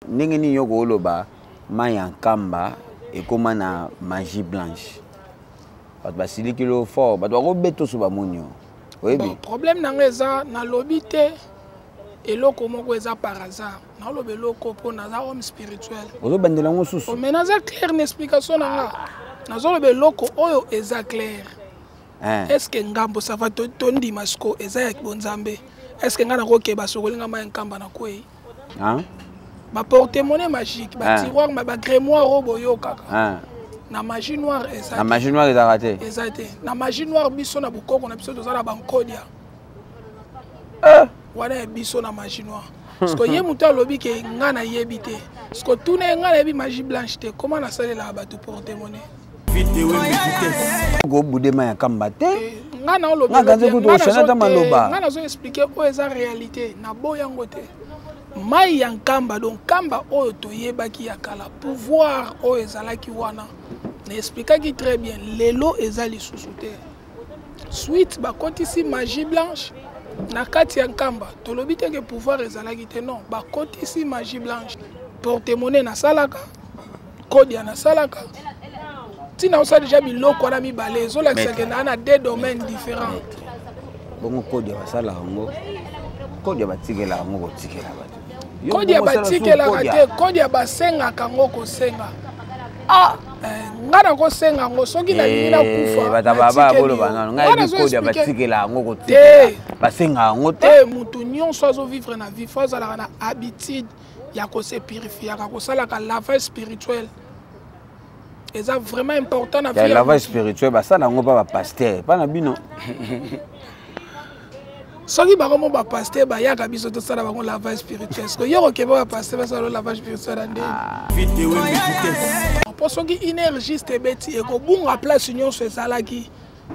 Ndenge nini yo koloba mai ya Nkamba ekoma na magie blanche? Bato basiliki lo fort, bato bakobeta oso bamoni yo. Oyebi? Bon, problème na ngai eza nalobi te eloko moko eza par hasard. Naloba eloko mpo naza homme spirituel. Ozobandela yango susu? Mais naza clair na explication na nga. Nazoloba eloko oyo eza clair. Est-ce que ngambo ça va tondima siko eza ya bonzambe? Est-ce que nga nakokeba sokoli nga mai ya Nkamba na kwei? Hein? Ba porte-monnaie magique, ba tiroir, ba grimoire oyo boyokaka. Hein? Na magie noire eza. Na magie noire ezalaka te. Eza te. Na magie noire biso na bokoko na biso toza na bankodia. Wana ya biso na magie noire. Parce que ye moto alobi ke nga nayebi te. Parce que tuna ye nga nayebi magie blanche te. Comment nasalelaka bato porte-monnaie? Kobudema ya Kamba te. Nga na olobi. Nga kanze kutu oshana ta maloba. Nga nazo expliquer oyo eza réalité. Na boyango te. Mai ya Nkamba, donc Nkamba oyo toyebaki ya kala, pouvoir oyo ezalaki wana, na expliquaki très bien, lelo eza lisusu te. Suite bakotisi magie blanche na kati ya Nkamba, tolobi te ke pouvoir ezalaki te, non, bakotisi magie blanche. Porte-monnaie nasalaka, kodia nasalaka, ntina osala déjà biloko wana mibale ezolakisa ke naa na deux domaines différents. Bongo kodia basala yango, kodia batikela yango kotikela bato. Kodia batikelaka te, kodia basengaka yango kosenga. Nga nakosenga yango soki nalingi nakufa. Bato baba boloba nano, ngai yebi kodia batikela yango kotikela, basenga yango te. Moto nyonso azovivre na vie fo azalaka na habitude ya kose purifiaka, kosalaka lavage spirituel. Eza vraiment important na vie. Lavage spirituel basala yango pa ba pasteur, pa na bino. Soki bango mo ba pasteur bayaka biso tosala bango lavage spirituel. Soki yo okeba ba pasteur basala lavage spirituel na ndenge. Po soki une heure juste ebeti ekobunga place nyonso ezalaki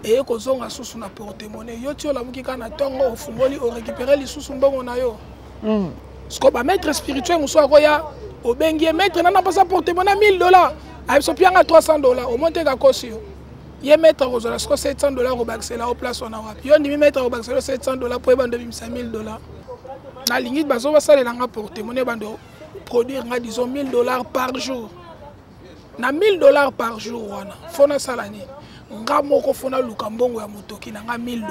eye kozonga susu na porte-monnaie. Yo ti olamuki kaka na ntongo ofungoli o récupérer lisusu mbongo na yo. Siko ba maître spirituel mosusu akoya obengi ye maître nana mposa porte-monnaie $1000 ayebi so pianga $300 omoni te kakosi yo. Ye maître akozala siko $700 kobakisela yo place wana wapi. Yo ndimi maître akobakisela yo $700 po ebando ebimisa $1000. Nalingi bazo basalela nga porte-monnaie bando produire nga disons $1000 par jour. Na $1000 par jour wana fo nasala nini? Nga moko fo naluka mbongo ya motoki na nga $1000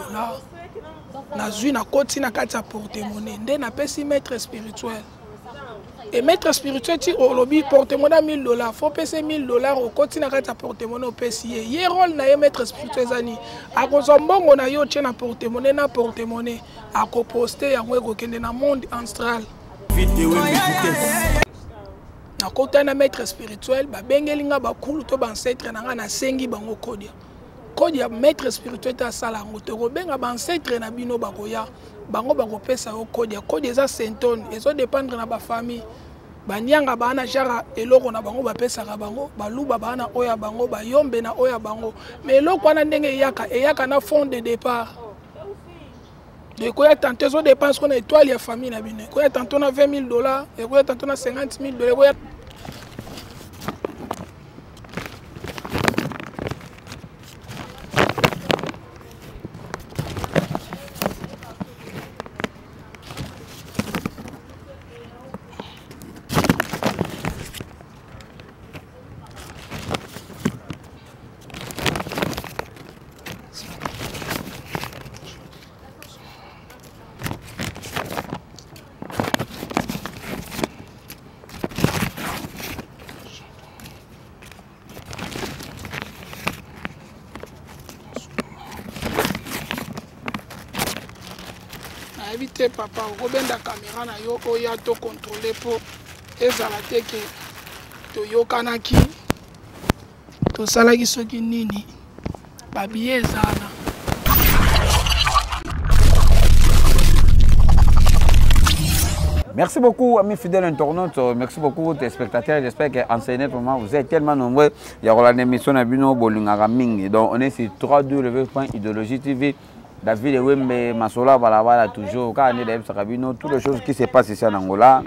nazwi nakoti na kati ya porte-monnaie nde napesi maître spirituel. Et maître spirituel ti olobi porte-monnaie ya $1000 fo pese $1000 okoti na kati ya porte-monnaie opesi ye. Ye rôle na ye maître spirituel eza nini? Akozwa mbongo na yo tie na porte-monnaie na porte-monnaie akoposte yango ekokende na monde astral. Nakotani na maître spirituel, babengeli nga bakulu to ba ancêtre na nga, nasengi bango kodia. Kodia maître spirituel te asala yango, tokobenga ba ancêtre na bino bakoya, bango bakopesa yo kodia. Kodia eza symptôme, ezo dépendre na ba famille. Banyanga ba na genre eloko na bango bapesaka bango, baluba ba na oya bango, bayombe na oya bango. Mais eloko wana ndenge eyaka, eyaka na fond de départ. Ekoya tantôt ezo dépense kona étoile ya famille na bino. Ekoya tantôt na $20 000, ekoya tantôt na $50 000, ekoya nayebi te papa, okobenda caméra na yo oya to contrôler po ezala te ke toyokanaki tosalaki soki nini ba billets ezala. Merci beaucoup, amis fidèles internautes. Merci beaucoup, téléspectateurs. J'espère que enseignez vraiment, vous êtes tellement nombreux. Il y aura l'émission de Bino Bolingara Mingi. Donc, on est sur 3W.idéologie TV. David Wembe, Masola, Balabala, toujours. Quand on est dans Sabino, toutes les choses qui se passent ici en Angola.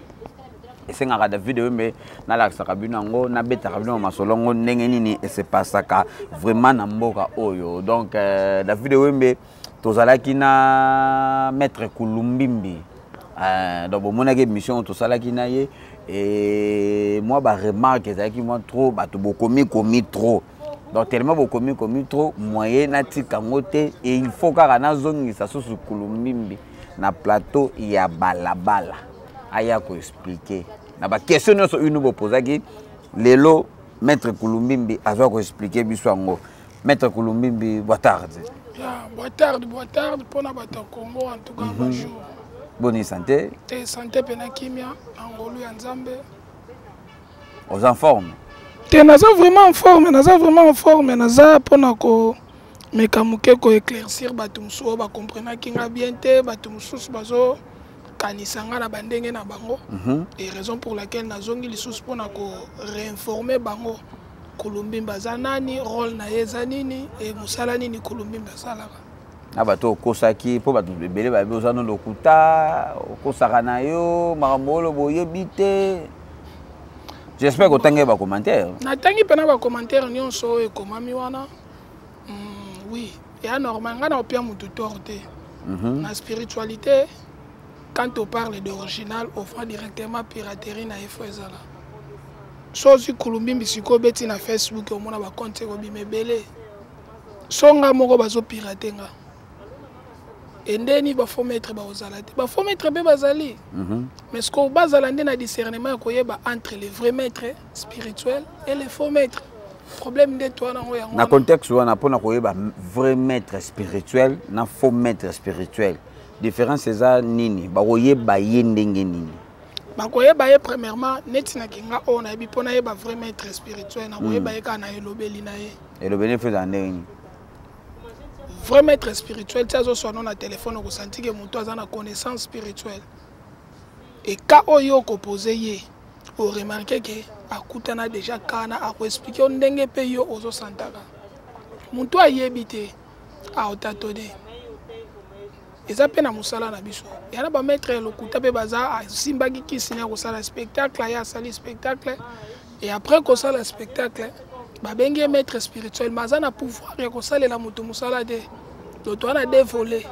esengaka David Wembe nalakisaka bino yango, nabetaka bino masolo yango ndenge nini esepasaka vraiment na mboka oyo. Donc David Wembe tozalaki na maître Kulumbimbi. Donc bomonaki émission tosalaki na ye. Et moi baremarque ezalaki mwa trop, bato bokomi komi trop. Donc tellement bokomi komi trop, moyen natika yango te, et il faut kaka nazongisa susu Kulumbimbi na plateau ya balabala, aya koexpliquer na baquestion nyonso oyo bopozaki. Lelo maître Kulumbimbi azwa koexpliquer biso yango. Maître Kulumbimbi, boa tarde. Yeah, boa tarde, boa tarde mpona bato ya Congo en tout cas. Bonjour. Boni santé? Te, santé mpe kimia na ngolu ya Nzambe. Oza en forme? Te, naza vraiment en forme, naza vraiment en forme. Naza mpona komeka moke koéclaircir bato mosusu oyo bacomprenaki nga bien te, bato mosusu bazokanisa nga na bandenge na bango. Et raison pour laquelle nazongi lisusu mpona koréinformer bango Kulumbimbi aza nani, rôle na ye eza nini e mosala nini Kulumbimbi asalaka. Na bato okosaki, mpo bato ebele bayebi oza no lokuta, okosaka na yo makambo oyo boyebi te. J'espère kotangi bacommentaire. Natangi mpena bacommentaire nyonso oyo ekomami wana. Oui, eya normal, ngai na opia motu tort te. Na spiritualité, quand on parle d'original, on directement piraterie na efo ezala. So ozwi Kulumbimbi sikoyo, obeti na Facebook, omona bacompte ekobima ebele. So nga moko bazopirater nga endeni, bafaux maître bakozala te, bafaux maître mpe bazali. Mais sikoyo bazala nde na discernement ya koyeba entre le vrai maître spirituel et le faux maître. Problème nde to wana yango yango. Na contexte wana, mpona koyeba vrai maître spirituel na faux maître spirituel, différence eza nini? Bakoyeba ye ndenge nini? Bakoyeba ye premièrement, neti na kinga oyo nayebi, mpo nayeba vrai maître spirituel, nakoyeba ye kaka na elobeli na ye. Elobeli fo ezala ndenge nini? Vrai maître spirituel ti azoswa no na telefone, okosanti ke moto aza na connaissance spirituelle. Eka oyo okopose ye, oremarquer ke akutana déjà kana, akoexpliquer yo ndenge mpe yo ozosantaka. Moto ayebi te, aotatone. Eza mpe na mosala na biso ya na bamaître ya lokuta mpe baza. Asimbaki kisi na ya kosala spectacle, aye asali spectacle, et après kosala spectacle, babengi ye maître spirituel, mais aza na pouvoir ya kosalela moto mosala te. Donc toza na deux volets.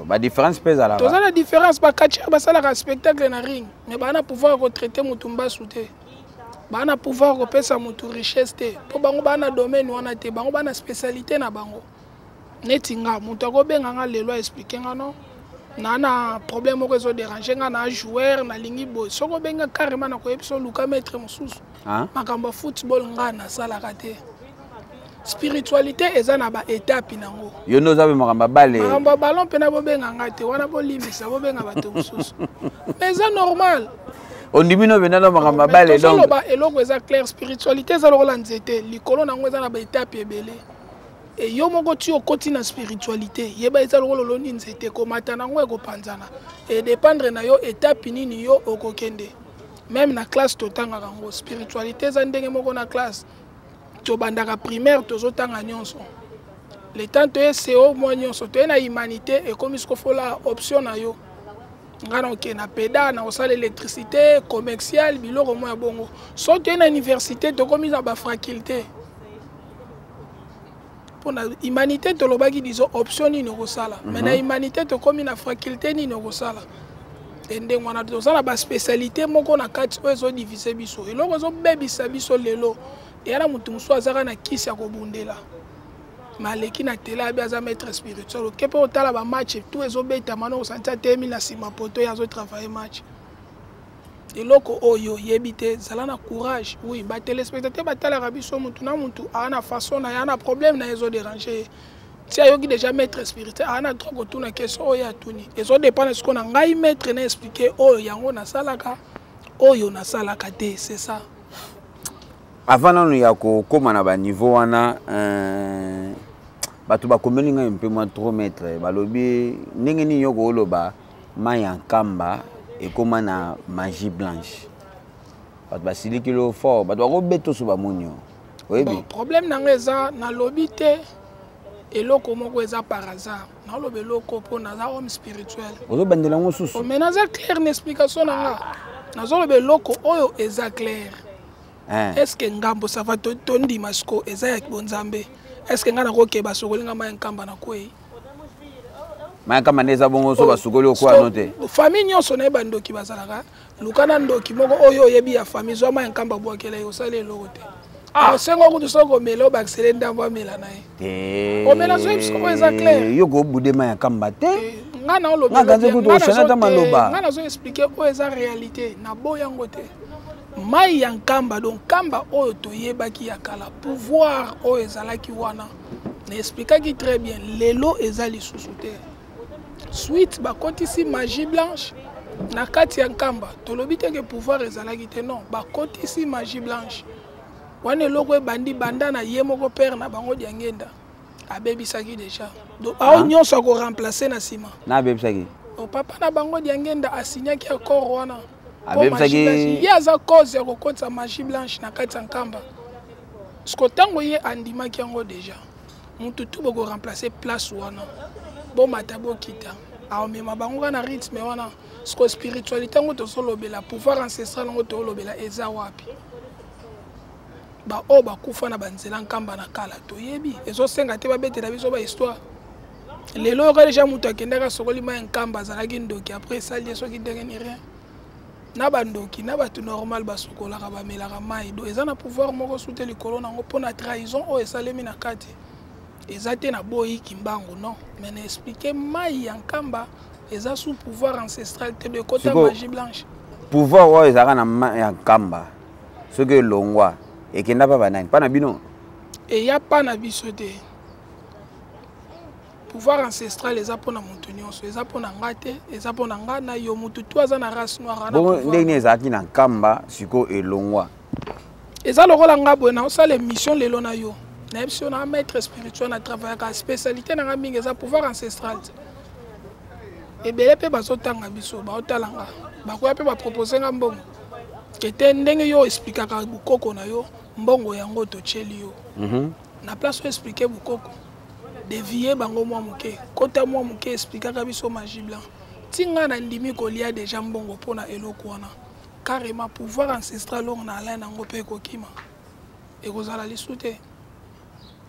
Badifférence mpe ezalaka. Toza na différence. Bacatcheur basalaka spectacle na ring, mais baa na pouvoir ya kotraiter motu mbasu te, baa na pouvoir kopesa motu richesse te, mpo bango baa na domaine wana te. Bango baa na spécialité na bango. Neti nga, moto akobenga nga lelo, aexpliquer nga: no, na problème moko ezodéranger nga na joueur, nalingi boye. Soki obenga carrément, nakoyebi so oluka maître mosusu. Makambo ya football, nga nasalaka te. Spiritualité eza na baétape nango. Yo nde oza mpe makambo ya bale? Makambo ya ballon mpena, bobenga nga te wana, bolimbisa, bobenga bato mosusu. Mais eza normal. Ondimi no mpenza no makambo ya bale donc? Tozoloba eloko eza clair. Spiritualité eza lokola nzete, likolo nango eza na baétape ebele. E yo moko ti okoti na spiritualité, yeba eza lokola oloni nzete, ekomata nango, ekopanzana, edépendre na yo étape nini yo okokende. Même na classe totangaka yango. Spiritualité eza ndenge moko na classe. Tobandaka primaire, tozotanga nyonso, le temps toye co mwa nyonso, toye na humanité, ekomi siko fola option na yo. Ngai na okende na peda, na kosala électricité, commercial, biloko mwa ya bongo. So toye na université, tokomi na bafaculté. Mpona humanité tolobaki, disons, option nini okosala. Mais na humanité tokómi na faculté nini okosala. E ndenge wana toza na baspécialité moko na kati oyo ezodiviser biso. Eloko ezobebisa biso lelo, eya na motu mosusu azaka na kisi ya kobundela, mais aleki na tele, abi aza maître spirituel. Oke mpe otala bamatch tout ezobetama, no osanti ateyemi na nsima poto, ye azotravailler match. Eloko oyo oyebi te, zala na courage. Oui, batéléspectateur batalaka biso, mutu na mutu aa na façon na ye, aa na problème na ye ezodéranger ye. Ti ayoki déjà maître spirituel, aa na droit kotuna question oyo atuni. Ezodépendre sikoyo na ngai maître na expliquer oyo yango nasalaka, oyo nasalaka te, c'est ça. Avant nanu ya kokóma na baniveau wana, bato bakomeli ngai mpe mwa trop, maître. Balobi ndenge nini yo kooloba mai ya Nkamba ekóma na magie blanche? Bato basilikili yo fort, bato bakobeta oso bamoni yo, oyebi. Bon, problème na ngai eza, nalobi te eloko moko eza par hasard. Naoloba eloko mpo naza homme spirituel. Ozobandela yango susu. Mais naza clair na explication na nga. Nazoloba eloko oyo eza clair. Est ce que ngambo, ça va, tondima siko eza ya bonzambe? Est ce que ngai nakokeba sokolinga mai ya Nkamba na kwei? Mai ya Nkamba nde eza bongo, so basukoli okwaya no te. Famille nyonso na ye bandoki bazalaka. Luka na ndoki moko oyo oyebi ya famille, zwa mai ya Nkamba, bwakela ye, osali eloko te. Osenga kutu soki omela, obakisele ndambo, amela na ye. Omela, zoyebi biso oyo eza clair. Yo kobude mai ya Nkamba te. Nga na olobi, nga nazo expliquer oyo eza réalité. Naboyi yango te. Mai ya Nkamba, donc Nkamba oyo toyebaki ya kala, pouvoir oyo ezalaki wana, na expliquaki très bien, lelo eza lisusu te. Suite bakotisi magie blanche na kati ya Nkamba. Tolobi te ke pouvoir ezalaki te, non. Bakotisi magie blanche wana, eloko ebandi banda na ye moko père na bango Diangenda abebisaki déjà. Donc ao nyonso akoremplace na nsima. Na abebisaki? Papa na bango Diangenda asignaki accord wana. Abebisaki. Ye aza cause ya kokotisa magie blanche na kati ya Nkamba. Parce ntango ye andimaki yango déjà, mutu tu bokoremplace place wana, bomata bokita, aomema bango kaka na rythme wana. Siko spiritualité yango tozolobela, pouvoir ancestral yango tozolobela, eza wapi? Baoyo bakufa na banzela Nkamba na kala, toyebi, ezosenga te babetela biso bahistoire. Lelo oyoka deja moto akendaka asokoli mai Nkamba, azalaki ndoki, après esali ye soki ndenge ni rien. Na bandoki na bato normal basukolaka, bamelaka mai. Do eza na pouvoir moko su te likolo nango mpo na trahison oyo esalemi na kati. Eza te naboyi Kimbangu, non, mais na expliquer, mai ya Nkamba eza sous pouvoir ancestral te, do ekota magie blanche. Pouvoir oyo ezalaka na mai ya Nkamba, soki elongwa, ekenda mpa banani? Mpa na bino? Eya mpa na biso te. Pouvoir ancestral eza mpona moto nyonso, eza mpona nga te, eza mpona nga na yo, motu tu aza na race noire. Bongo ndenge ezalaki na Nkamba, sikoyo elongwa? Eza lokola nga boye naosala émission lelo na yo, nayebi so na maître spirituel, na travaillaka, spécialité na nga mingi eza pouvoir ancestral. Ebele mpe bazotanga biso, baotala nga, bakoya mpe bapropose nga mbongo ete ndenge yo explikaka bokoko na yo, mbongo yango totyeli yo. Na place oyo expliquer bokoko, dévier bango mwa moke, kota mwa moke, explikaka biso magie blanc. Ti nga na ndimi kolia deja mbongo mpona eloko wana, carrément pouvoir ancestral oyo na alain yango mpe ekokima, ekozala lisu te.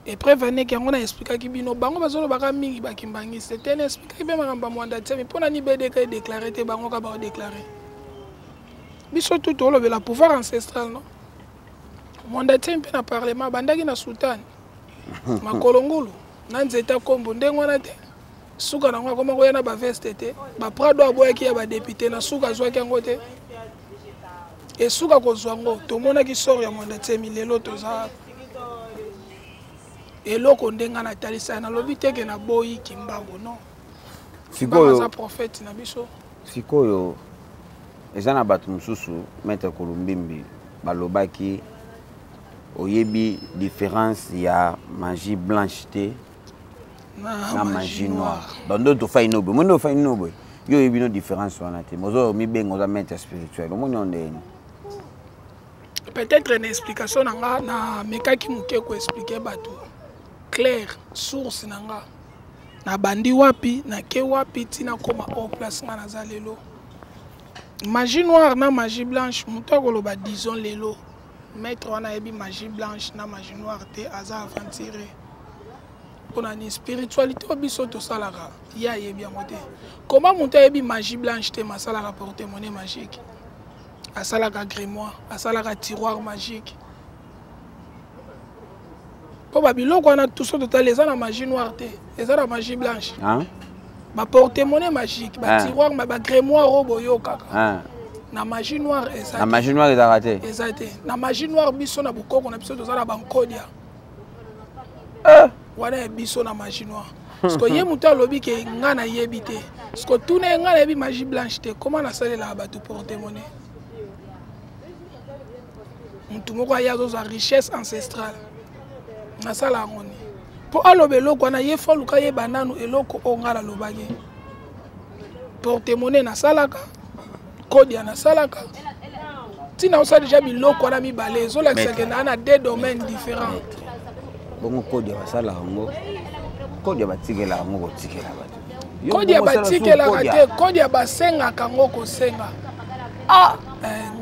Épreuve aneki yango na explikaki bino, bango bazolobaka mingi bakimbangiste te. Na explikaki mpe makambo ya Mwanda Tiami, mpo na ni BDK edéclare te, bango ka baodéclare. Biso tu tolobela pouvoir ancestral, non? Mwanda Tiami mpe na parlement abandaki na soutane, makolo ngulu na nzete akombo ndenge wana te. Suka nango akoma koya na baveste te, baprado aboyaki ya badéputé, na suka azwaki yango te. Esuka kozwa yango, tomonaki sort ya Mwanda Tiemi. Lelo toza eloko ndenge natalisa, nalobi teke naboyi Kimbangu, non. Sikoyo aza prophète na biso. Sikoyo eza na bato mosusu, maître Kulumbimbi, balobaki oyebi différence ya magie blanche te na magie noire. Donc nde tofai no boye, moi nde ofai no boye, yo oyebi no différence wana te, mozo mibenga oza maître spirituel, omoni yo ndeni? Peut-être na explication na nga, namekaki moke koexpliquer bato clair source na nga, nabandi wapi, nake wapi, ntina koma oyo place nga naza lelo. Magie noire na magie blanche, moto akoloba, disons lelo maître wana ayebi magie blanche na magie noire te, aza aventure. Mpona nini? Spiritualité oyo biso tosalaka, ye ayebi yango te. Koma moto ayebi magie blanche te, masalaka porte monnaie magique, asalaka grimoire, asalaka tiroir magique, mpo babiloko wana tuso totali eza na magie noire te, eza na magie blanche. Baporte monnaie magique, batiroir, bagrimoire oyo boyokaka, na magie noire eza. Na magie noire ezalaka te? Eza te. Na magie noire, biso na bokoko na biso toza na bankodia wana ya biso na magie noire. Parce que ye moto alobi ke nga nayebi te, parce que tuna ye, nga nayebi magie blanche te, koma nasalelaka bato porte monnaie. Motu moko aye azozwa richesse ancestrale, nasala yango ni mpo aloba eloko wana, ye fo aluka yeba nanu eloko oyo ngai nalobaki. Porte monnaie nasalaka, kodia nasalaka, ntina osala deja biloko wana mibale ezolakisa ke naa na deux domaines différents. Bongo kodia basala yango, kodia batikela yango, kotikela bato? Kodia batikelaka te, kodia basengaka yango, kosenga. Ah,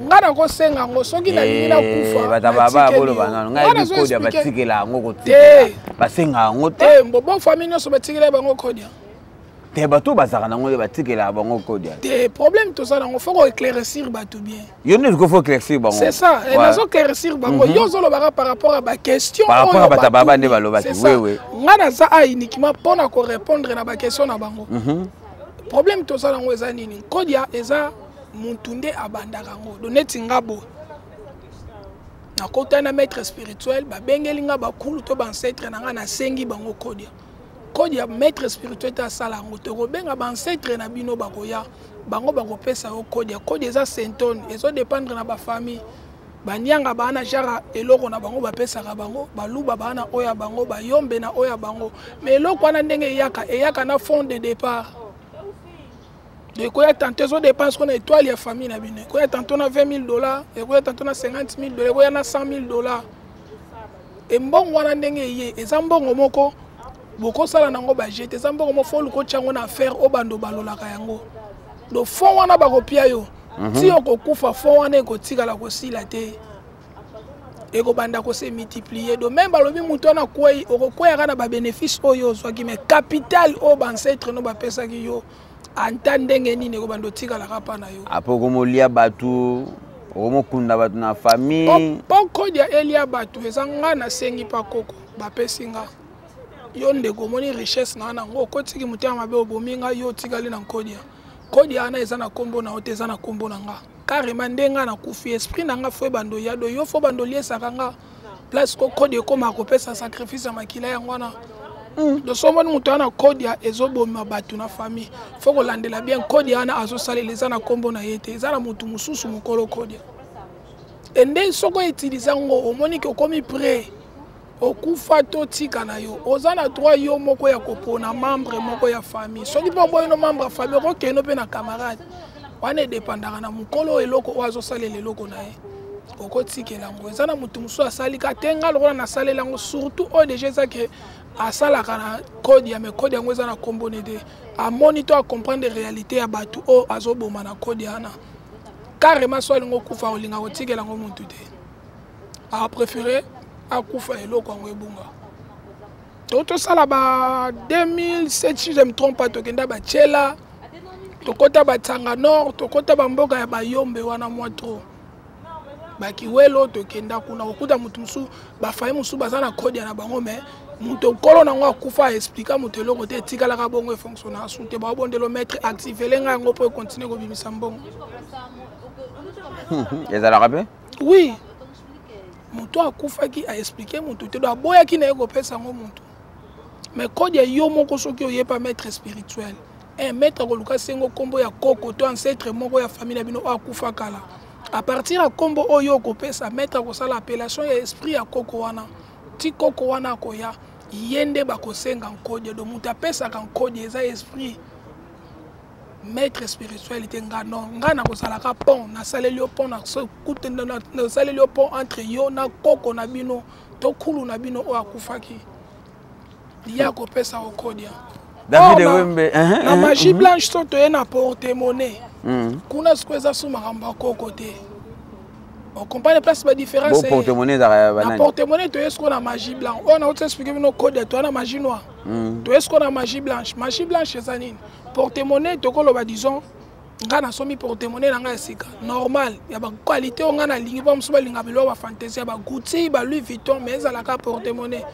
nga nakosenga yango soki nalingi nakufa. Bato baba boloba nano, ngai yebi kodia batikela yango, kotikela, basenga yango te. Mbo bo famille nyonso batikela bango kodia. Te, bato bazalaka nango nde batikelaka bango kodia. Te, problème toza nango, faut koéclaircir bato bien. Yo nde faut éclaircir bango. C'est ça. Nazo éclaircir bango. Yo ozolobaka par rapport à baquestion. Par rapport à bato baba nde balobaki, oui oui. Nga naza a uniquement mpona korépondre na baquestion na bango. Problème toza nango eza nini? Kodia eza mutu nde abandaka yango. Do neti nga boye, nakota na maître spirituel, babengeli nga bakulu to baancêtre na nga, nasengi bango kodia. Kodia, maître spirituel te asala yango. Tokobenga baancêtre na bino, bakoya, bango bakopesa yo kodia. Kodia eza syntone, ezodépendre na bafamille. Banianga baa na genre eloko na bango bapesaka bango, baluba baa na oyo ya bango, bayombe na oyo ya bango. Mais eloko wana ndenge eyaka, eyaka na fond de départ. Ekoya tantôt, ezodépendre siko na étoile ya famille na bino. Ekoya tantôt na 20 000 $, ekoya tantôt na 50 000 $, ekoya na 100 000 $. Embongo wana ndenge eye, eza mbongo moko bokosala nango bajete. Eza mbongo moko faut oluka otya yango na affaire oyo bando balolaka yango. Do fond wana bakopia yo ti okokufa, fond wana ekotikala kosila te, ekobanda kose multiplier. Do même balobi moto wana akwei, okokweyaka na babénéfice oyo ozwaki, mais capital oyo baancêtre no bapesaki yo, anta ndenge nini, ekobanda otikalaka mpa na yo. Apo okomolia bato, okomokunda bato na famille. Mpo kodia elia bato, eza nga nasengi mpa koko, bapesi nga. Yo ndeko, omoni richesse na nango, okotiki motema mabe, obomi nga, yo otikali na nkodia. Kodia wana eza na nkombo na yo te, eza na nkombo na nga carrément. Nde nga nakufi, esprit na nga faut ebanda oya. Do yo faut banda oliesaka nga place ko kodia ekóma kopesa sacrifice ya makila yango wana. Do so omoni moto wana kodia ezoboma bato na famille, faut kolandela bien. Kodia wana azosalela, eza na nkombo na ye te, eza na motu mosusu mokolo kodia. Ende soki outiliser yango, omoni ke okomi prêt okufa, to tika na yo, oza na droit yo moko ya kopona membre moko ya famille. Soki mpe oboyi no membre ya famille, okokende mpe na camarade wana. Edépendaka na mokolo eloko oyo azosalela eloko na ye, okotikela yango. Eza na motu mosusu asalika te, nga lokola nasalela yango, surtout oyo déjà eza ke asalaka na code ya, mais code yango eza na nkombo ne te. Amoni to acomprendre réalité ya bato oyo azoboma na code wana carrément. So alingi okufa, olinga kotikela yango motu te, apréféré akufa, eloko yango ebunga. To tosala ba 2007, si je me trompe pas, tokenda batiela, tokɔta batsanga nord, tokɔta bamboka ya bayombe wana mwa trop, bakiwelo. Tokenda kuna, kokuta motu mosusu, bafaye mosusu baza na kodia na bango, mais moto nkolo nango akufa, aexplika moto eloko te, etikalaka bongo, efonctionnaka su te. Baobondelo maître activele ngai yango mpo econtinue kobimisa mbongo. Ezalaka mpe? Oui, moto akufaki, aexplike motu te, do aboyaki na ye kopesa yango motu. Mais code ya yo moko, soki oyepa maître spirituel, un maître akoluka sengo nkombo ya koko to ancêtre moko ya famille na bino oyo akufa kala. À partir ya nkombo oyo okopesa, maître akosala appellation ya esprit ya koko wana. Ti koko wana akoya, ye nde bakosenga nkodi. Do moto apesaka nkodi eza esprit, maître spirituel te. Nga non, nga nakozalaka pont, nasaleli yo pont, nasaleli yo pont entre yo na koko na bino to kulu na bino oyo akufaki, ye akopesa okodia. David Wembe. Na magie blanche, so toye na porte monnaie kuna, sikoyo eza su makambo ya koko te. Ocomprendre place badifférence? Porte monnaie ezalaka? Na porte monnaie, toye sikoyo na magie blanche. Oyo nauti expliquer bino code, toya na magie noire, toye sikoyo na magie blanche. Magie blanche eza nini? Porte monnaie, tokoloba disons nga nasomi porte monnaie na ngai ya sika, normal, ya baqualité oyo ngai nalingi. Mpo mosusu balinga biloko bafantaisie ya baGucci, baLouis Vuitton, mais ezalaka porte monnaie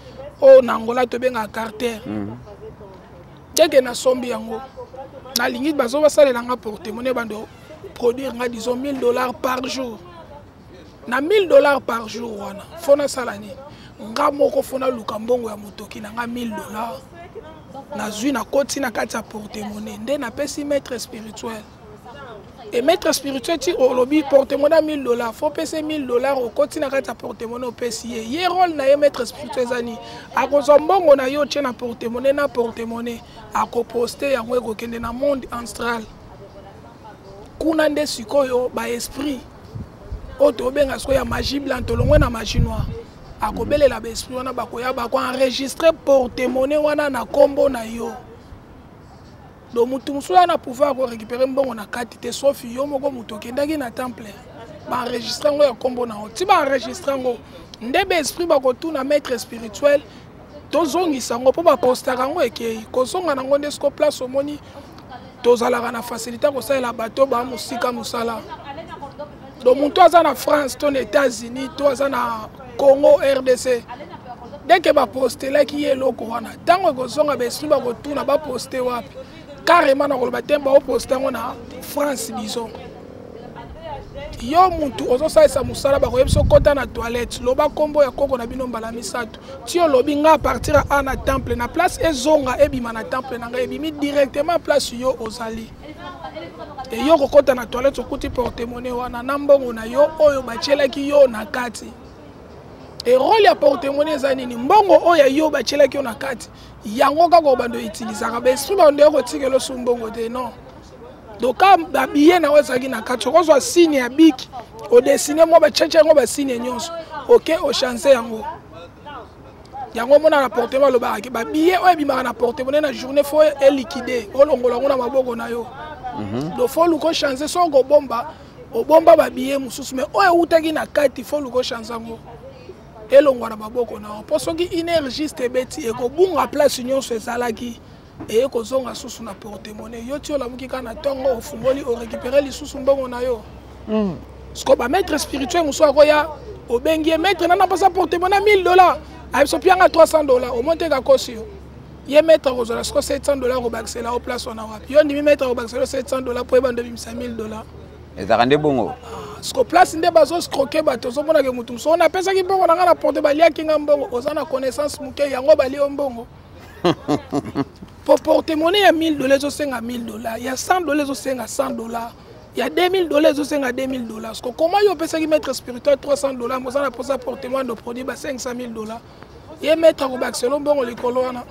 oyo na Angola tobengaka carter. Deke nasombi yango, nalingi bazo basalela nga porte monnaie, bando produire nga disons 1000 $ par jour. Na 1000 $ par jour wana, faut nasala nini? Nga moko faut naluka mbongo ya motoki na nga 1000 $. Nazwi, nakoti na kati ya porte monnaie, nde napesi maître spirituel. E maître spirituel, ti olobi porte monnaie 1000 $, faut pesa 1000 $. Okoti na kati ya porte monnaie, opesi ye. Ye rôle na ye, maître spirituel, eza nini? Akozwa mbongo na ye otie na porte monnaie, na porte monnaie akoposte yango, ekokende na monde astral. Kuna nde sikoyo baesprit oyo tobenga sikoyo ya magie blanche, tolongwe na magie noire, akobelela baesprit wana, bakoya, bakoenregistre porte monnaie wana na nkombo na yo. Donc motu mosusu aya na pouvoir korécupérer mbongo na kati te, sauf yo moko moto okendaki na temple, baenregistre yango ya nkombo na yo. Ti baenregistre yango, nde baesprit bakotuna maître spirituel. Tozongisa yango mpo bapostaka yango ekei kozonga nango nde siko place omoni tozalaka na facilité kosalela bato ba mosika mosala. Donc moto aza na France to na États-Unis to aza na Congo RDC, dès que bapostelaki ye eloko wana, ntango ekozonga baesprit bakotuna baposte wapi. Carrément nakoloba te baoposte yango na France, disons. Yo mutu ozosalisa mosala, bakoyebisa okota na toilette, loba nkombo ya koko na bino mbala misato ti olobi nga a partir ya a na temple na place ezonga ebima na temple na ngai, ebimi directement place yo ozali. E yo kokota na toilette, okuti porte-monnaie wana na mbongo na yo oyo batielaki yo na kati. E role ya porte-monnaie eza nini? Mbongo oyo ya yo batielaki yo na kati, yango kaka obanda outilisaka. Baesprit bando kotikela osu mbongo te, non. Donc ka babillet na oyo ezalaki na kati, okozwa signe ya biki, odessine mwa bacece yango, basigne nyonso, oke ochange yango. Yango omona na porte-monnaie alobaka ke babillet oyo ebimaka na porte-monnaie na journée, faut eliquide, olongola yango na maboko na yo. Donc faut luka ochange. Soki okobomba, obomba babillet mosusu, mais oyo eutaki na kati, faut luka ochange yango, elongwa na maboko na yo, mpo soki une heure juste ebeti, ekobunga place nyonso ezalaki, eye kozonga susu na porte-monnaie. Yo ti olamuki kaka na ntongo, ofungoli, orécupere lisusu mbongo na yo. Siko bamaître spirituel mosusu akoya, obengi ye: "Maître, nana mposa porte-monnaie 1000 $." Ayebi so pianga 300 $, omoni te kakosi yo. Ye maître akozwala siko 700 $, kobakisela o place wana wapi? Yo ndimi maître akobakisela yo 700 $ mpo ebanda ebimisa 1000 $? Ezalaka nde bongo. Siko place nde bazoescroquer bato. Ozomonake motu mosusu oyo napesaki mbongo na ngai na porte, baliaki nga mbongo. Oza na connaissance moke, yango balie yo mbongo. Po porte-monnaie ya 1000 $ ezosenga 1000 $, ya 100 $ ezosenga 100 $, ya 2000 $ ezosenga 2000 $. Siko comment yo opesaki maître spirituel 300 $, moza na mposa porte-monnaie de produit ba 500 000 $, ye maître akobakisela mbongo likolo wana?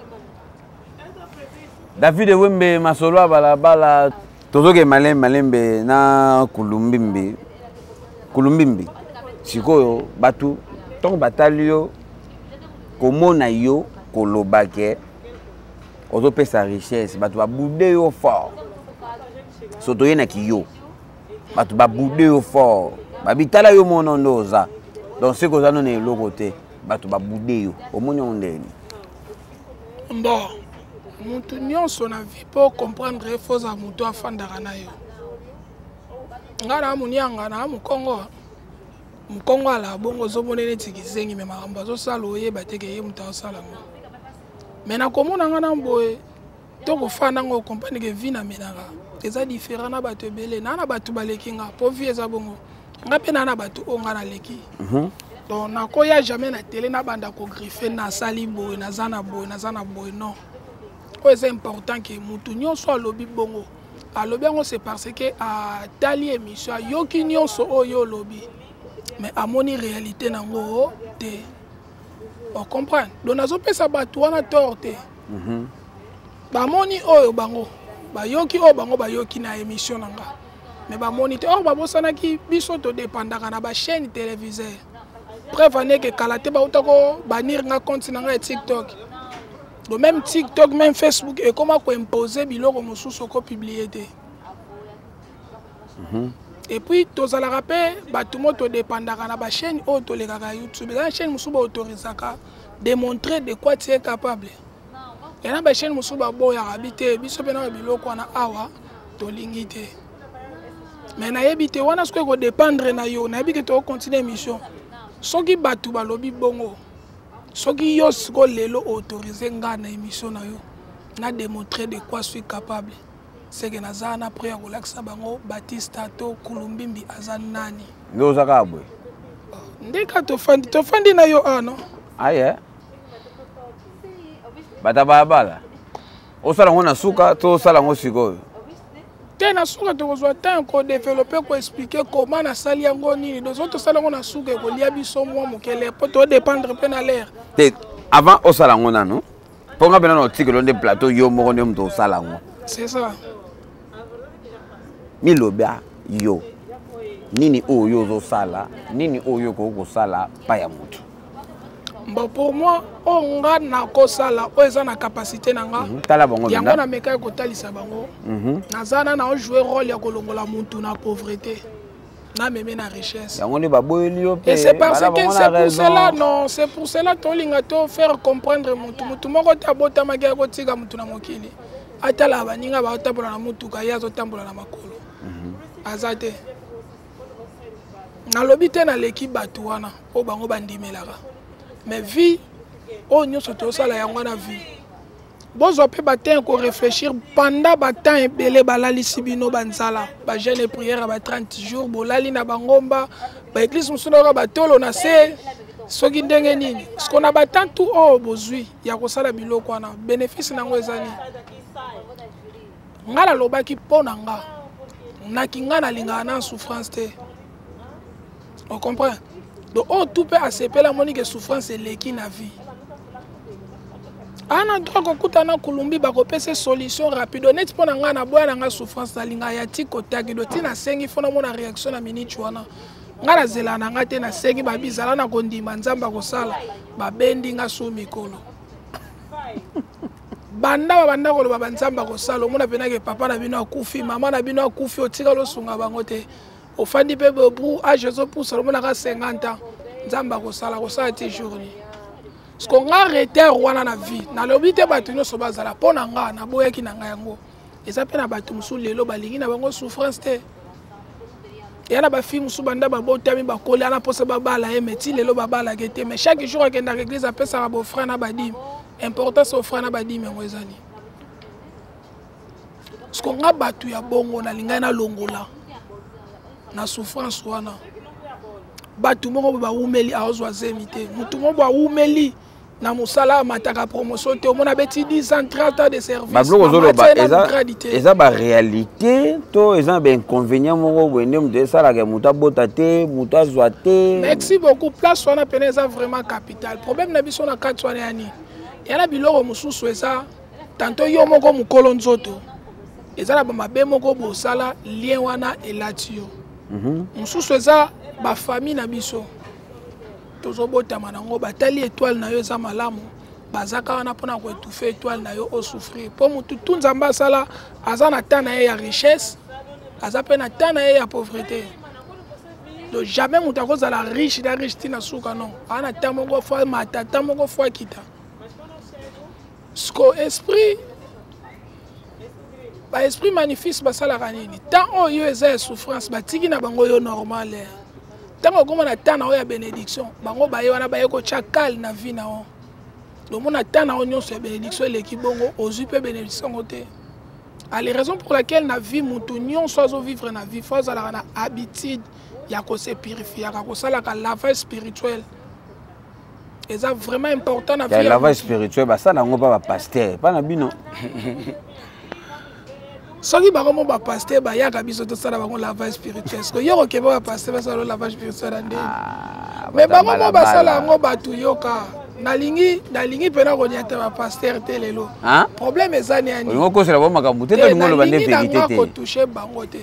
David Wembe, masolo ya balabala, tozoke malembe malembe na Kulumbimbi. Kulumbimbi, sikoyo bato ntongo batali yo, komona yo koloba ke ozopesa richesse, bato babude yo fort. So toyenaki yo, bato babude yo fort, babitala yo mono nde oza. Donc soki oza nano eloko te, bato babude yo. Omoni yango ndeni? Bon, mutu nyonso na vie, mpo comprendre, faut ozala motu afandaka na yo. Ngai na monianga na mokongo, mokongo ala bongo, ozomona neti kizengi, me makambo azosala oyeba te ke ye moto azosala yango. Me nakomona nga na boye to kofanda ngo, comprendre ke vie namenaka eza différent na bato ebele. Naa na bato baleki nga, mpo vie eza bongo. Nga mpe naa na bato oyo nga naleki. Donc nakoya jamais na télé nabanda kogriffer, nasali boye, naza na boye, naza na boye, non. Oyo eza important ke motu nyonso alobi bongo, alobi yango, c'est parce que atali émission, ayoki nyonso oyo olobi, mais amoni réalité nango te. Ocomprendre? Donc nazopesa bato wana tort te. Bamoni oyo bango bayoki, oyo bango bayoki na émission na nga, mais bamoni te. Or babosanaki biso todépendaka na bachaîne téléviseur. Preuve aneke kala te bauta kobannir nga compte na nga ya TikTok. Donc même TikTok, même Facebook ekoma koimpose biloko mosusu okopublier te. Et puis tozalaka mpe bato mo todépendaka na bachaîne oyo tolekaka YouTube. Eza na chaîne mosusu baautorisaka démontrer de quoi tu es capable, ya na bachaîne mosusu baboyaka bi te. Biso mpe na babiloko wana awa tolingi te. Mais nayebi te wana soki ekodépendre na yo. Nayebi ke tokocontinue émission. Soki bato balobi bongo, soki yo siko lelo autorise nga na émission na yo na démontrer de quoi suis capable, seke naza na prêt ya kolakisa bango Batista to Kulumbimbi aza nani. Nde oza kaka boye? Nde ka tofandi, tofandi na yo ano. Aye, bato balabala, osala yango na suka to osala yango sikoyo? Te, na suka tokozwa temps kodévelopper, koexpliquer comment nasali yango, nini. Donc soki tosala yango na suka, ekolia biso mwa moke l'heure, mpo todépendre mpe na l'heure. Te, avant osala yango nano, mpo nga mpe nano otikelo nde plateau, yo moko nde moto osala yango. C'est ça. Miloba yo nini oyo ozosala, nini oyo okoki kosala pa ya motu? Bon, pour moi, oyo nga nakosala, oyo eza na capacité na nga, Tala bango. Yango mpenza. Namekaki kotalisa bango. Naza na naojouer rôle ya kolongola motu na pauvreté. Nameme na richesse. Yango nde baboyeli yo mpe. Et c'est parce que c'est pour cela, non, c'est pour cela tolinga to faire comprendre mutu. Mutu moko te abotamaki akotika mutu na mokili. Atala baninga baotambola na mutuka, ye azotambola na makolo. Aza te. Nalobi te naleki bato wana oyo bango bandimelaka. Mais vie oyo nyonso tosala yango wana vie. Bozwa mpe batemps korefléchir pendant batemps ebele balalisi bino banzala, bajeune prière ya ba 30 jours, bolali na bangomba, baeglise mosusu nayoka batolo na se soki ndenge nini. Siko na batemps tu oyo bozwi ya kosala biloko wana, bénéfice nango eza nini? Nga nalobaki mpo na nga, naki nga nalingaka na souffrance te. On comprend? Donc oyo tu mpe asepela amoni ke souffrance eleki na vie. Ana droit kokuta na Kulumbi, bakopesa solution rapide. Neti mpo na ngai, naboya na ngai souffrance, nalinga ya ti kotaki do ti nasengi fo namona réaction na minute wana. Ngai nazela na ngai te, nasengi babi zala na kondima Nzambe akosala, babendi nga su mikolo. Banda babanda koloba banzambe akosala, omona mpenake papa na bino akufi, mama na bino akufi, otikali osunga bango te. Ofandi mpe bobru age ezopusa, omonaka 50 ans, Nzambe akosala, akosala ti journée. Siko nga retard wana na vie, nalobi te bato nyonso bazala mpo na nga, naboyaki na nga yango. Eza mpe na bato mosusu lelo balingi na bango souffrance te. Eya na bafille mosusu banda babotami bakoli ana mposa babala ye, mais ti lelo babalaka te. Mais chaque jour akendaka église, apesaka bofrère na badime. Importance ofrère na badime yango eza nini? Siko nga bato ya bongo nalingai nalongola na souffrance wana. Bato moko boye bawumeli aozwa zemi te, motu moko boye awumeli na mosala amataka promotion te, omona abeti 10 ans, 30 ans de service. Babiloko ozoloba eza baréalité to eza na bainconvénient moko boye nde moto esalaka moto abota te, moto azwa te? Merci beaucoup. Place wana pene eza vraiment capital problème na biso na kati wana ya nini, ya na biloko mosusu eza tanto yo moko mokolo nzoto eza na bamabe moko bosala lien wana elati yo. Mosusu eza bafamille na biso tozobotama nango, batali étoile na yo eza malamu, baza kaka wana mpona koétouffe étoile na yo, osouffrir. Mpo motu tu Nzambe asala aza na temps na ye ya richesse, aza mpe na temps na ye ya pauvreté. Donc jamais moto akozala riche na riche ntina suka, non, aza na temps moko fo amata, temps moko fo akita. Siko esprit, baesprit magnifique basalaka nini? Temps oyo eza ya souffrance, batiki na bango yo normal. Ntango okoma na temps na oyo ya bénédiction, bango baye wana baye kotya kale na vie na yo. Lomona temps na oyo nyonso ya bénédiction eleki bongo, ozwi mpe bénédiction yango te. Ale raison pour laquelle na vie motu nyonso azovivre na vie fo azalaka na habitude ya kose purifiaka, kosalaka lavage spirituel. Eza vraiment important na vie. Lavage spirituel basala yango mpa bapaster, mpa na bino. Soki bango mo bapaster bayaka biso tosala bango lavage spirituel, soki yo kokeba bapaster basala lavage spirituel na ndeni, mais bango mo basala yango bato yoka. Nalingi mpena koniata bapaster te lelo. Problème eza nini? Olingi okosela bango makambo te to olingi oloba nde vérité te? Kotouche bango te.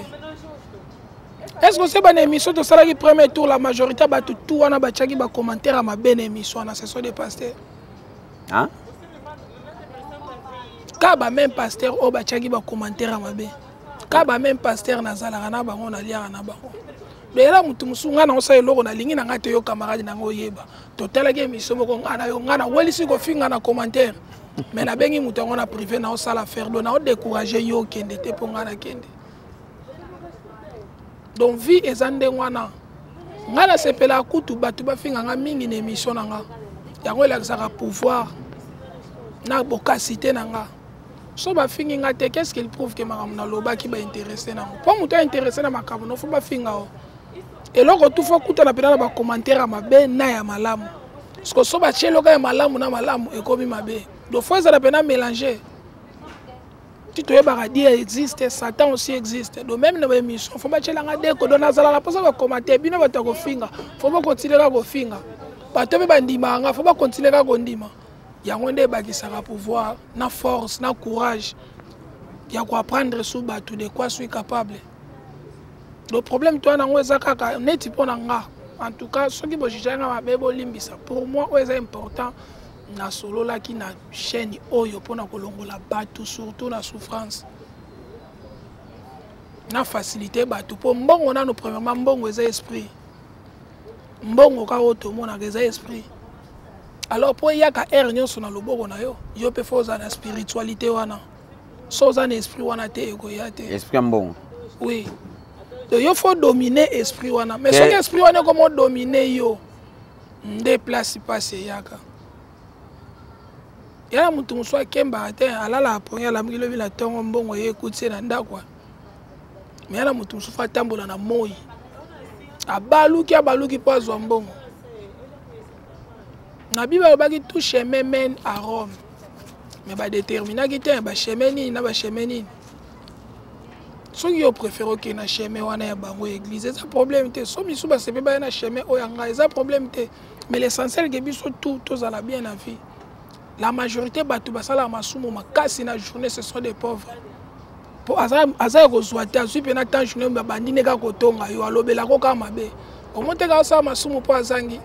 Est-ce que c'est une émission tosalaki premier tour, la majorité bato tout wana batiaki bacommentaire ya mabe na émission wana, ce sont des pasteurs. Hein? Ka ba même pasteur oyo batiaki bacommentaire ya mabe, ka ba même pasteur nazalaka na bango, naliaka na bango. Beyela motu mosusu ngai naosala eloko nalingi na ngai te, yo camarade na ngai oyeba totalaki émission moko ngai na yo, ngai nawelisi kofinga na commentaire, mais nabengi moto yango na privé, naosala affaire do naodécourage yo okende te mpo ngai nakende. Donc vie eza ndenge wana. Ngai nasepelaka kutu bato bafinga nga mingi na émission na nga, yango elakisaka pouvoir na bokasite na nga. So bafingi nga te, qu'est-ce qu'il prouve ke makambo nalobaki bainteresse nango? Mpo moto ainteresse na makambo no, fo bafinga o eloko tu, fo kutana mpena na bacommentaire ya mabe na ya malamu. Parce so batie eloko ya malamu na malamu ekomi mabe, donc fo ezala mpena mélange. Ti toyebaka Dieu existe, Satan aussi existe. Donc même na baémission fo batielanga deko, donc nazalaka mposa bacommentaire. Bino bato ya kofinga fo bokontinue kaka kofinga, bato mpe bandimaka nga fo bakontinue kaka kondima. Yango nde ebakisaka pouvoir na force na courage ya koapprendre su bato de quoi suis capable. Le problème to wana yango eza kaka neti mpo na nga, en tout cas soki bojuge nga mabe bolimbisa. Pour moi oyo eza important, nasololaki na chaîne oyo mpona kolongola bato surtout na souffrance. Na facilité bato mpo mbongo nano, premièrement mbongo eza esprit. Mbongo kaka oyo tomonaka eza esprit. Alors mpo eyaka heure nyonso na loboko na yo, yo mpe fo ozala na spiritualité wana. So oza na esprit wana te, ekoya te. Esprit ya mbongo. Oui, donc yo fo dominer esprit wana. Mais soki esprit wana ekoma odomine yo, nde place mpasi eyaka. Ya na motu mosusu akembaka te, alalaka pongi, alamuki lobi na ntongo, mbongo ye ekuti ye na ndako. Me ya na motu mosusu atambola na moi, abaluki abaluki mpo azwa mbongo. Na Bible alobaki tout chemin mène à Rome, mais badeterminaki te bachemin nini na bachemin nini. Soki yo préféré okende na chemin wana ya bango ya église, eza problème te. So misusu basepe baya na chemin oyo ya ngai, eza problème te. Mais l'essentiel ke biso tout tozala bien na vie. La majorité bato basalaka masumu makasi na journée, ce sont des pauvres. Po aza ya kozwa te, azwi mpe na temps journée babandi nde kaka kotonga yo, alobelako kaka mabe. Omoni te kaka asala masumu mpo azangi.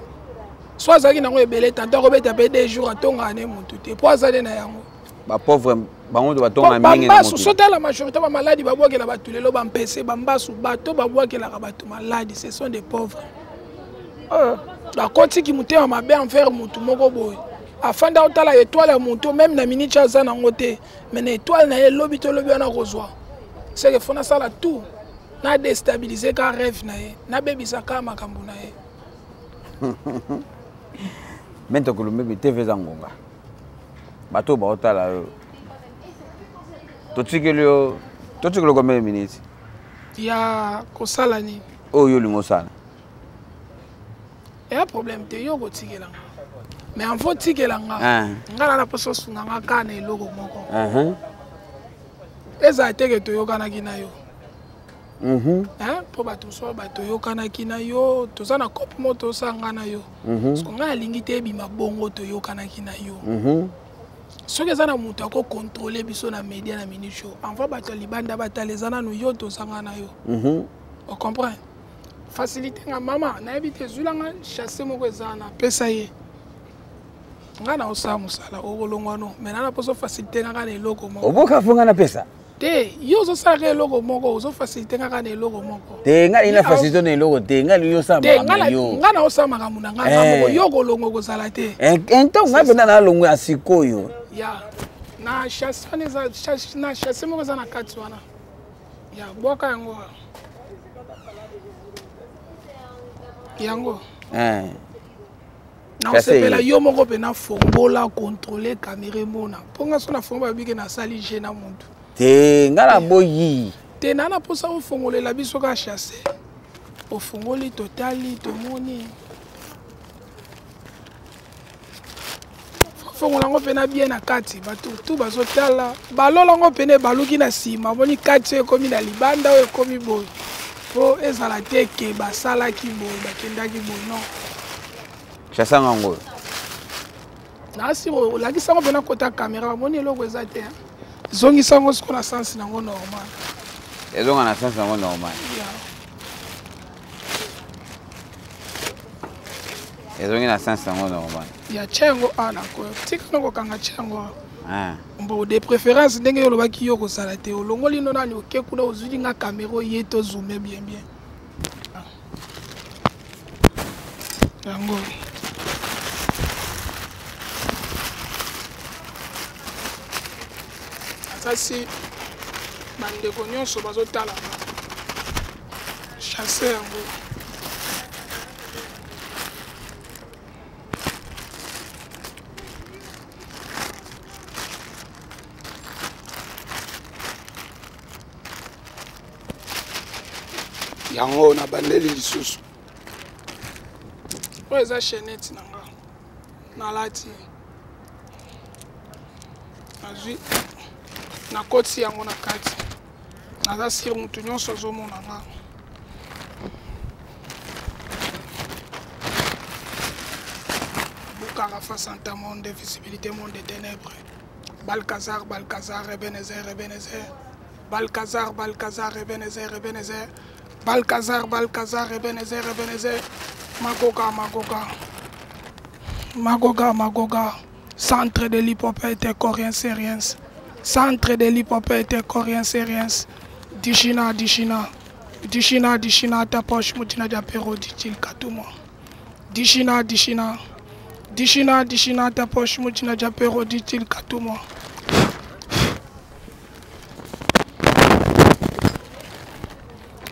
So azalaki nango ebele, tanto akobeta mpe 2 jours atongaka ne motu te mpo aza nde na yango. Bapauvre bango to batonga mingi na bambasu mokili. Sotala la majorité bamaladi babwakela bato lelo, bampese, bambasu, bato babwakelaka bato maladi, ce sont des pauvres. Bakotiki motema mabe envers motu moko boye, afanda otala étoile ya motu, même na miniti aza nango te, mais na étoile na ye lobi to lobi wana kozwa. Seke fo nasala tout na déstabiliser ka rêve na ye, nabebisa ka makambo na ye. Maître Kulumbimbi, TV eza ngonga, bato oyo baotala yo, totikeli yo, totikeli yo combien de minutes? Ya kosala nini? Oyo yo olingi osala. Eya problème te, yo kotikela nga, mais enfo otikela nga. Ah. Nga na mposa osunga nga kaka na eloko moko. Ezala teke toyokanaki na yo. Hein, mpo bato mosusu bato toyokanaki na yo, toza na cope moko tosala nga na yo. Parce que ngai alingi te ebima bongo toyokanaki na yo. Soki eza na moto akocontrôle biso na média na minute show, envoi bato ya libanda batala, eza nanu yo tozanga na yo. Ocomprend? Facilité nga mama nayebi te, zwilanga chasse moko eza wana, pesa ye. Ngai na osala mosala okolongwa no, mais nana mposo facilité nga kaka na eloko moko. Oboka fo nga napesa. Te, yo ozosalaka eloko moko, ozofacilité nga kaka na eloko moko. Te, ngai na facilité na eloko te, ngai lingi osala te makambo na yo. Ngai na osala makambo na ngai nga moko, yo kolongwa kozala te. Ntango ngai mpenza nalongwa ya sikoyo. Ya na chasse wana eza na chasse moko eza na kati wana, ya bwaka yango wana. Yango naosepela yo moko mpe nafongola contrôle caméra emona, mpo nga so nafongola babike nasali je na motu. Te, ngai naboyi. Te, naa na mposa ofongolela biso kaka chasse. Ofongoli, totali, tomoni. Fongola yango mpena bien na kati, bato tu bazotala, balola yango mpena ebaluki na nsima, omoni kati oyo ekomi na libanda, oyo ekomi boye, mpo ezala te ke basalaki boye, bakendaki boye, non. Chasse yango oyo. Nasi olakisa yango mpena kota caméra, bamoni eloko eza te, hein. Zongisa yango siko na sens nango normal. Ezonga na sens nango normal. Ezongi na sens nango normal. Ya tia yango awa na koyo, tika no kokanga, tia yango awa. Ah. Bon, de préférence ndenge yo olobaki yo kozala te, olongoli no nani, oke kuna, ozwili nga caméra oye tozoome bien bien. Yango asasi bandeko nyonso bazotala chasse yango. Yango nabandeli lisusu. Oyo eza chaînette na nga nalati, nazwi nakotisi yango na kati, naza sire motu nyonso azomona nga. Bukara face en monde de visibilité, monde de ténèbres. Balkazar, Balkazar, Ebenezer, Ebenezer. Balkazar, Balkazar, Ebenezer, Ebenezer. Balkazar, Balkazar, Ebenezer, Ebenezer. Magoga, Magoga. Magoga, Magoga. Centre de l'hypopète, coréen, sériens. Centre de l'hypopète, coréen, sériens. Dishina, dishina. Dishina, dishina, ta poche, mutina dia pero, dit-il katumwa. Dishina, dishina. Dishina, dishina, ta poche, mutina dia pero, dit-il katumwa.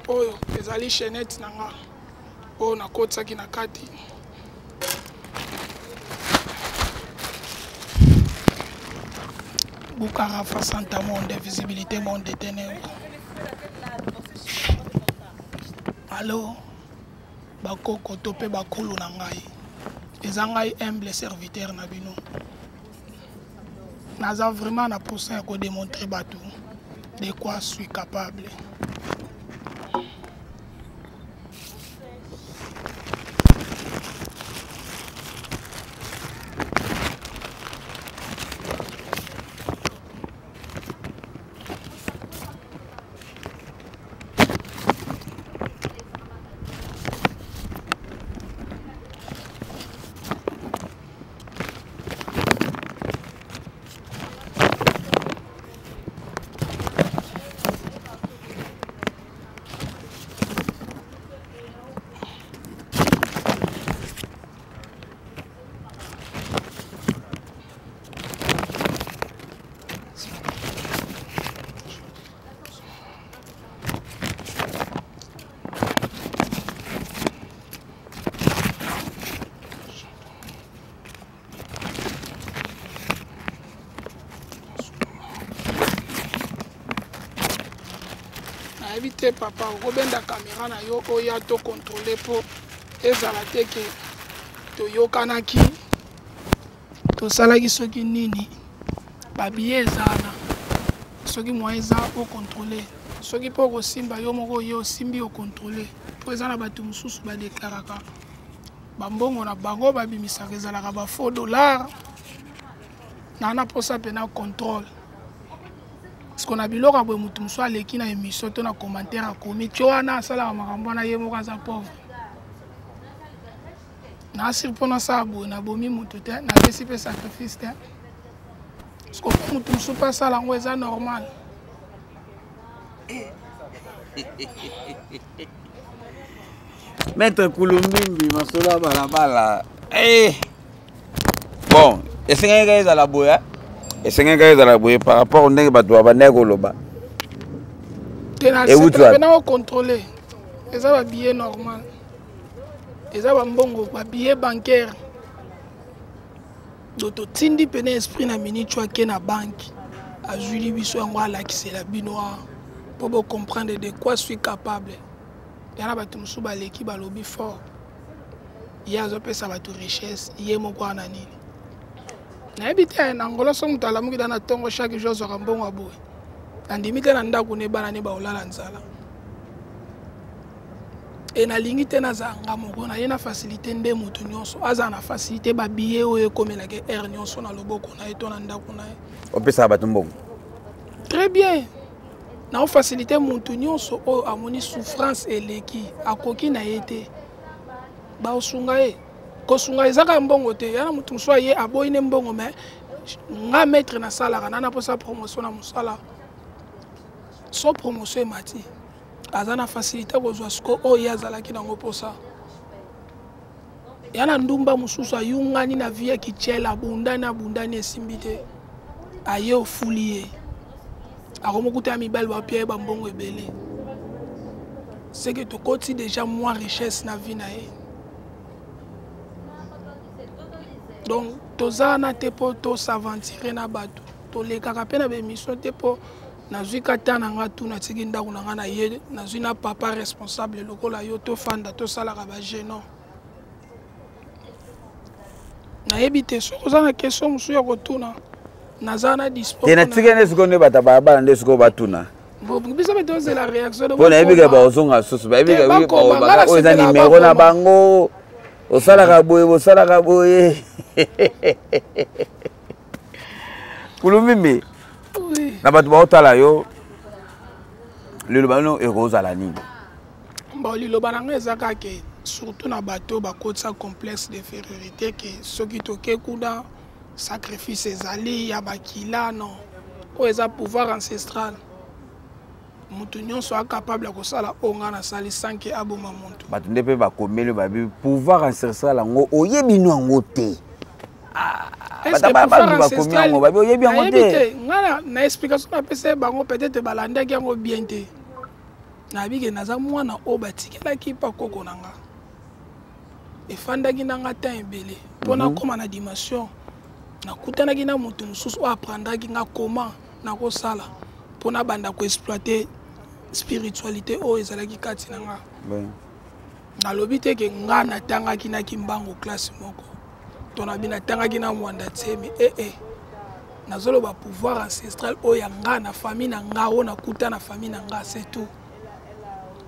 Oyo ezali chaînette na nga oyo nakotisaki na kati. Bukarafa Santa Monde, visibilité monde des ténèbres. Allo, bakoko to mpe bakolo na ngai, eza ngai humble serviteur na bino. Naza vraiment na posa ya kodemontre bato de quoi suis capable. Nayebi te papa, okobenda kamera na yo oya to contrôler po ezala te ke toyokanaki tosalaki soki nini, babiye eza wana, soki moyen eza ocontrôler, soki mpo okosimba yo moko oye osimbi ocontrôler, po eza na bato mosusu badeklaraka bambongo na bango babimisaka ezalaka ba faux dollar. Na na posa mpe na contrôle parce que na biloko ya boye moto mosusu aleki na émission to na commentaire akomi tio wana asalaka makambo wana ye moko aza pauvre. Nasir mpo nasala boye nabomi moto te, napesi mpe sacrifice te, parce que mpo moto mosusu mpe asala yango eza normal. Maître Kulumbimbi, masolo ya balabala. Eh! Bon, esengaki kaka ezala boye, hein? Esengaki kaka ezala boye par rapport ndenge bato babandaki koloba. Te na Ewuti wapi? sepela ocontrôler. Eza ba billet normal. Eza ba mbongo, ba billet bancaire. Donc totindi pene esprit na minute ake na banque. Azwili biso yango alakisela bino awa po bo comprendre de quoi suis capable. Yana bato mosusu baleki balobi fort. Ye azopesa bato richesse, ye moko wana nini? Nayebi te, na Angola soki moto alamuki da na tongo chaque jour azwaka mbongo ya boye. Nandimi te na ndako ne bana ne baolala nzala. E nalingi te nazala nga moko, naye na facilité nde moto nyonso azala na facilité ba billet oyo ekomelaka heure nyonso na loboko na ye to na ndako na ye. Opesaka bato mbongo? Très bien. Na facilité moto nyonso oyo amoni souffrance eleki, akoki na ye te. Baosunga ye. Kosunga ezaka mbongo te. Yana moto mosusu aye aboyi ne mbongo, mais nga maître nasalaka, nana posa promotion na mosala. So promotion emati. Aza na facilité kozwa siko oyo ye azalaki nango posa. Ya na ndumba mosusu ayungani na vie ya kichela, abundani, abundani esimbi te. Aye ofuli ye. Akomokuta ya mibali bapia ye bambongo ebele. C'est que tokoti déjà moins richesse na vie na ye. Donc toza na te po to s'aventurer na bato. Tolekaka pe na ba émission te po nazwi kata na nga tu natiki ndako na nga na ye, nazwi na papa responsable lokola yo tofanda tosalaka ba jeune. Nayebi te soki oza na question mosusu ya kotuna, naza na dispo. Te natiki nde sikoyo nde bato ya balabala nde sikoyo batuna. Bo, biso mpe tozela réaction de Mpo nayebi ke bakoma. bazonga susu, bayebi Te, ke bakoma, oyo nga eza nasepelaka numéro na bakoma. bango, osalaka boye, bosalaka boye. Kulumbimbi, Oui. na bato baotala yo, liloba no ekozala nini? Bon, liloba na ngai eza kaka ke, surtout na bato bakotisa complexe d'infériorité ke soki toke kuna sacrifice ezali ya bakila, non. Oyo eza pouvoir ancestral. Moto nyonso acapable ya kosala oyo ngai nasali sans ke aboma moto. Bato nde mpe bakomeli babi pouvoir ancestral yango oyebi no yango te. Bakomi yango babi oyebi yango te. Ngai na explication napesa bango, peut-être balandaki yango bien te. Nayebi ke naza mwana oyo batikelaki mpa koko na nga, efandaki na nga temps ebele mpo nakóma na dimension. Nakutanaki na moto mosusu oyo aprendraki nga comment nakosala mpo nabanda koexploite spiritualité oyo ezalaki kati na nga. Nalobi te ke nga natangaki na Kimbangu classe moko to nabi natangaki na Mwanda Tsemi. Ee, nazoloba pouvoir ancestral oyo ya nga na famille na nga, oyo nakuta na famille na nga, c'est tout.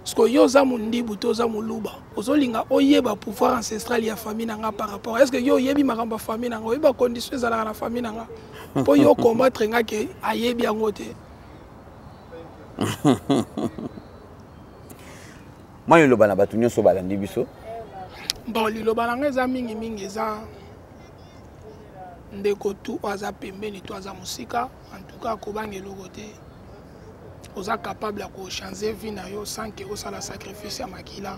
Parce que yo oza mondibu to oza moluba, ozolinga oyeba pouvoir ancestral ya famille na nga par rapport, est ce que yo oyebi makambo ya famille na nga, oyebi bacondition ezalaka na famille na nga mpo yo combattre nga ke ayebi yango te? Mwa liloba na bato nyonso balandi biso. Bon, liloba na nga eza mingimingi, eza ndeko tu oyo aza pembeni to aza mosika, en tout cas kobanga eloko te. Oza capable ya kochanger vie na yo sans ke osala sacrifice ya makila.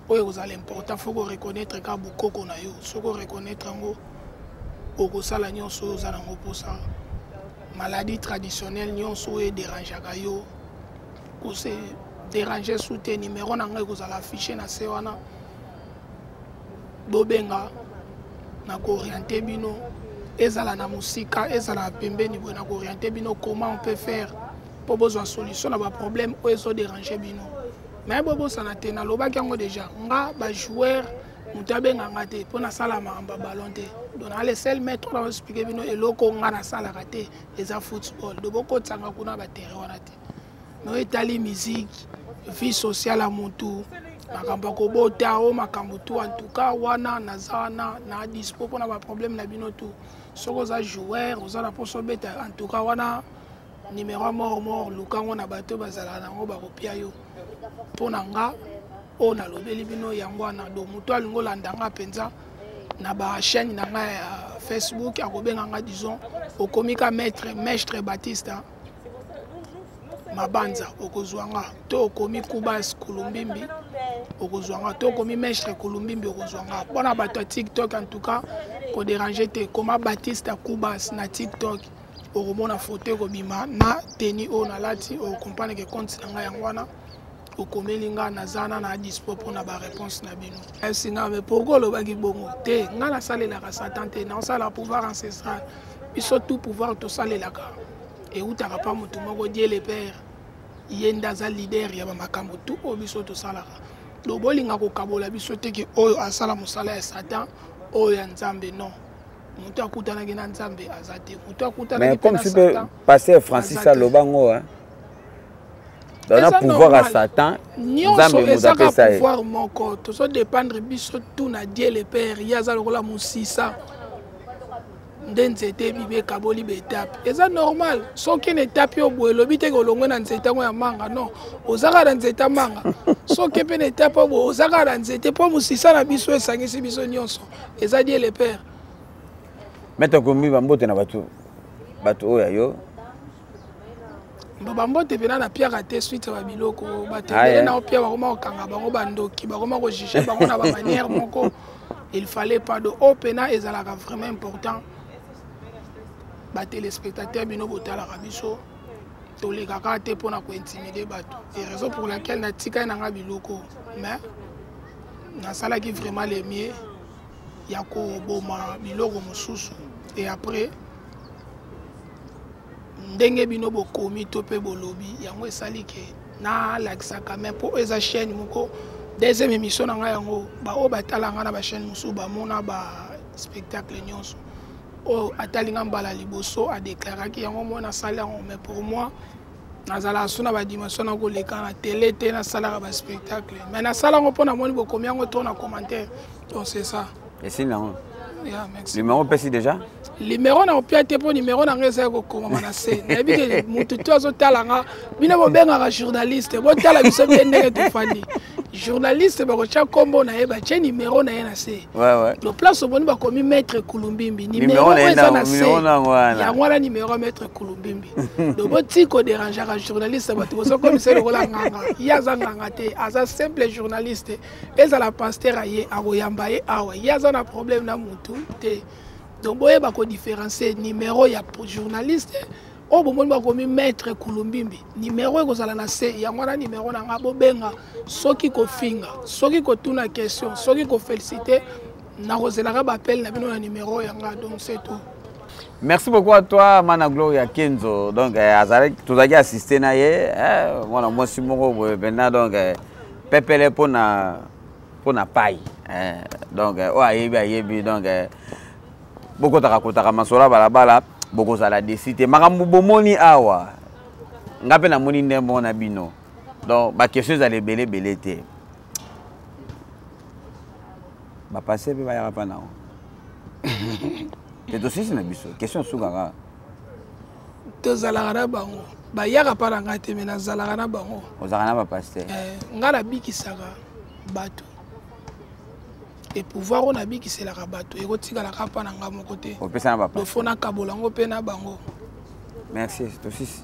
Oyo ekozala important, faut koreconnaître kaka bokoko na yo. Soki oreconnaître yango, okosala nyonso oyo oza nango mposa. Maladie traditionnelle nyonso oyo ederangeaka yo, kose déranger su te. Numéro na ngai ekozala affiché na se wana, bobenga, na kooriente bino. Ezala na mosika, ezala na pembeni boye, na kooriente bino comment on peut faire mpo bozwa solution na baproblème oyo ezoderange bino. Mais bobosana te, nalobaki yango déjà, nga bajoueur moto abenga nga te mpo nasala makambo ya ballon te. Donc na le seul maître na expliquer bino eloko nga nasalaka te eza football. Do bokotisanga kuna baterrain wana te. Mais etali musique, vie sociale ya motu, makambo ya kobota o makambo tu, en tout cas wana naza wana na dispo mpona baproblème na bino tu. Soki oza joueur, oza na mposa obeta, en tout cas wana numéro ya mort mort, lukango na bato bazalaka nango, bakopia yo. Mpo na nga oyo nalobeli bino yango wana. Do moto alingi olanda nga mpenza na bachaîne na ngai ya Facebook, akobenga nga, disons okomi ka maître Baptiste Mabanza, okozwa nga. To okomi Kubas Kulumbimbi, okozwa nga. To okomi Maître Kulumbimbi, okozwa nga. Mpona bato ya TikTok, en tout cas koderange te, koma Baptiste Kubas na TikTok, okomona foto ekobima na teni oyo nalati, okomprendre ke compte na ngai yango wana. Okomeli nga, naza na dispo mpona baréponse na bino. Esi nga, mais pourquoi olobaki bongo te? Nga nasalelaka Satan te, naosala pouvoir ancestral. Biso tout pouvoir tosalelaka eutaka mpa motu moko, Dieu le Père. Ye nde aza leader ya bamakambo tu oyo biso tosalaka. Donc bolinga kokabola biso te ke oyo asala mosala ya Satan, oyo ya Nzambe. Non, moto akutanaki na Nzambe aza te. Moto akutanaki Mais comme si mpe pasteur Francis aloba ngo na pouvoir ya Satan. Nyonso ezaka pouvoir moko, tozodépendre biso tout na Dieu le Père. Ye aza lokola mosisa nde nzete ebimi, ekaboli baetape. Eza normal, soki na etape oyo boye, elobi te olongwe na nzete yango ya manga. Non, oza kaka na nzete ya manga. Soki mpe na etape oyo boye, oza kaka na nzete, mpo mosisa na biso esangisi biso nyonso eza Dieu le Père. Maître Komi, bambote na bato oyo ya yo. Bo bambote mpena na piaka te. Suite ya babiloko, bato ebele na opia bakoma kokanga bango bandoki, bakoma kojuge bango na bamanière moko il fallait pas. Do oyo mpena ezalaka vraiment important. Batéléspectateur, bino botalaka biso, tolekaka te mpona kointimide bato, et raison pour laquelle natikali nanga biloko. Mais nasalaki vraiment le mieux ya koboma biloko mosusu. Et après, ndenge bino bokomi to mpe bolobi yango, esali ke nalakisaka. Mais mpo oyo eza chaîne moko, deuxième émission na ngai yango, baoyo batala ngai na bachaîne mosusu bamona baspectacle nyonso. Oyo atali nga mbala liboso adeklaraki yango, moi nasali yango. Mais pour moi, nazalaka so na badimension na koleka na télé te, nasalaka baspectacle. Mais nasala yango mpo namoni bokomi yango to na commentaire. Donc c'est ça. Esili yango. Yeah, merci. Numéro opesi déjà. Numéro na opia te, mpo numéro na ngai ezali kokomama na se. Nayebi ke motu to azotala nga, bino bobengaka journaliste, botala biso mpe ndenge tofandi. Journaliste bakotya nkombo na ye, batye nimero na ye na se. Lo place omoni bakomi Maître Kulumbimbi, nimero oyo eza na se, yango wana nimero ya Maître Kulumbimbi. Donc botika koderangeaka journaliste, bato bozokomisa lokola nganga. Ye aza nganga te, aza simple journaliste. Ezala pasteur, aye akoyamba ye awa, ye aza na problème na mutu te. Donc boyeba kodifférencier numéro ya journaliste. Oyo bomoni bakomi Maître Kulumbimbi, nimero ekozala na se, yango wana nimero na nga. Bobenga soki kofinga, soki kotuna question, soki koféliciter. Nakozelaka baappel na bino na nimero yanga. Donc c'est tout. Merci beaucoup à toi, Mana Gloria Kenzo. Donc, azalaki, tozalaki assister na ye, mwana mwasi moko boye mpenza. Donc, pepele mpona pai. Donc, oyo ayebi ayebi. Donc, bokotaka kotaka masolo ya balabala, bokozala déçus te. Makambo bomoni awa, nga mpe namoni nde moko na bino. Donc, baquestion ezala ebele ebele te. Bapase mpe bayaka mpa nango te. Tosisi na biso question sukaka. Tozalaka na bango, bayaka mpa na ngai te, me nazalaka na bango. Ozalaka na bapasteur? Eh, ngai nabikisaka bato e pouvoir oyo nabikiselaka bato ekotikalaka mpa na ngai moko te. Opesa na bapasteur? Faut nakabola yango mpe na bango. Merci, tosisi.